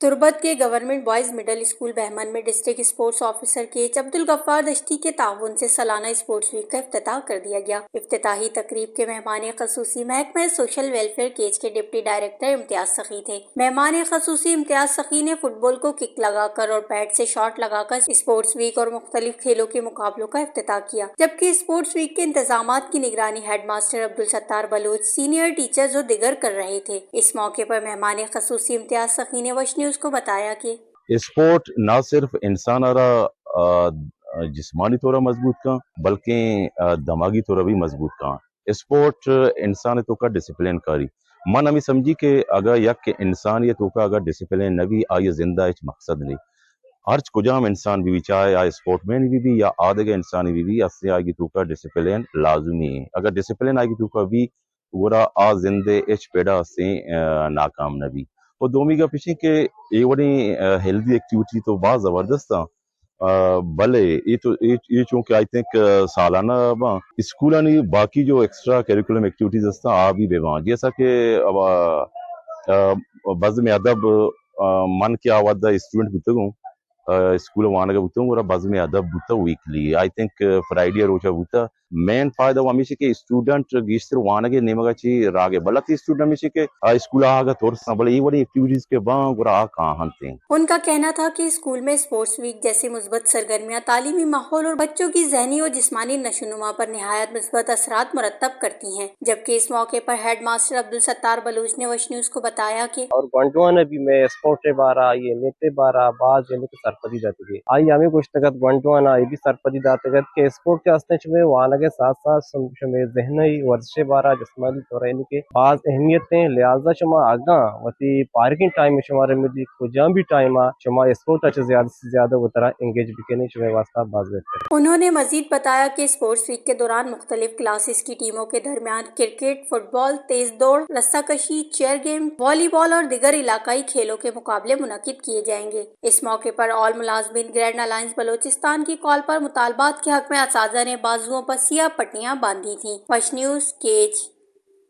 تربت کے government boys middle school Bahman میں district sports officer Kech Abdul Ghaffar Dashti کے تعاون سے سالانہ اسپورٹس ویک کا افتتاح کر دیا گیا۔ افتتاحی تقریب کے مہمان خصوصی محکمہ سوشل ویلفیئر کیچ کے ڈپٹی ڈائریکٹر امتیاز سخی تھے۔ مہمان خصوصی امتیاز سخی نے فٹ بال کو کک لگا کر اور بیٹ سے شاٹ لگا کر اسپورٹس ویک اور مختلف کھیلوں کے مقابلوں کا افتتاح کیا، جبکہ اسپورٹس ویک کے انتظامات کی نگرانی head master Abdul Sattar Baloch, senior teachers و دیگر کر رہے تھے۔ اس موقع پر مہمان خصوصی امتیاز سخی نے وش نیوز کو بتایا کہ اسپورٹ نہ صرف انسان ء را، آ، جسمانی طور مضبوط کن، بلکیں، آ، دماغی طور بھی مضبوط کن۔ اسپورٹ انسان ء توکا ڈسپلین کاری۔ من ہمیں سمجھی کہ اگر یک انسانی توکا اگر ڈسپلین نہ بی، آئی زندہ ہچ مقصد نہیں۔ ہرچ کجام انسان بی بی، چاہے آ اسپورٹ مین بی بی یا آدگہ انسانی بی بی، اسے آئی توکا ڈسپلین لازمی ہے۔ اگر ڈسپلین آئی توکا بی، گڑا آ زند ء ہچ پڑ ء استیں، آ، ناکام نہ بی۔ و دومی گپ ایشی کہ اے وڑیں، آ، ہیلدی ایکٹیویٹی تو باز زبردست آں، آ، بلے اے تو، اے، اے چونکہ آئی تھنک، آ، سالانہ باں، اسکولانی باقی جو ایکسٹرا کریکولم ایکٹیویٹیز استاں، آ بھی بہ باں۔ جیسا کہ، آ، آ، بزم ادب، آ، من کہ آ وھد ء اسٹوڈنٹ بوتگوں، آ، اسکول ء وانگ ء بوتوں، گڑا بزم ادب بوتہ ویکلی، آئی تھنک فرائیڈے ء روچ ء بوتہ۔ مین فائدہ وہ ہمیشی کہ اسٹوڈنٹ گیشتر وانگ ء نیمگ ء چی راگ ء بلتی اسٹوڈنٹ ہمیشی کہ آ اسکول ء آگ ء ترس نہ، بلے اے وڑیں ایکٹیویٹیز کہ باں، گڑا آ کاہنت ہیں۔ ان کا کہنا تھا کہ اسکول میں اسپورٹس ویک جیسی مثبت سرگرمیاں تعلیمی ماحول اور بچوں کی ذہنی و جسمانی نشوونما پر نہایت مثبت اثرات مرتب کرتی ہیں۔ جبکہ اس موقع پر ہیڈ ماسٹر عبدالستار بلوچ نے وش نیوز کو بتایا کہ اور گونڈوان ء بھی میں اسپورٹ ء بارا، آئی اہمیت ء بارا باز یعنی کہ سرپدی داتگی۔ آئی ہمیں گوشتگ ات گونڈوان ء بھی سرپدی داتگ ات کہ اسپورٹ کہ استیں شمے وانگ ء ساتھ ساتھ شم-، شمے ذہنی ورزش ء بارا، جسمانی طور یعنی کہ باز اہمیت ہیں، لہذا شما اگاں وتی پارکنگ ٹائم شما رمدی کجام بھی ٹائم آ شما اسپورٹ ء چہ زیادہ سے زیادہ وترا انگیج بکنیں، شمے واسطہ باز بہتر۔ انہوں نے مزید بتایا کہ اسپورٹس ویک کے دوران مختلف کلاسز کی ٹیموں کے درمیان کرکٹ، فٹ بال، تیز دوڑ، رسہ کشی، چیئر گیم، والی بال اور دیگر علاقائی کھیلوں کے مقابلے منعقد کیے جائیں گے۔ اس موقع پر آل ملازمین گرینڈ الائنس بلوچستان کی کال پر مطالبات کے حق میں اساتذہ نے بازوؤں پر سیاہ پٹیاں باندھی تھیں۔ وش نیوز، کیچ۔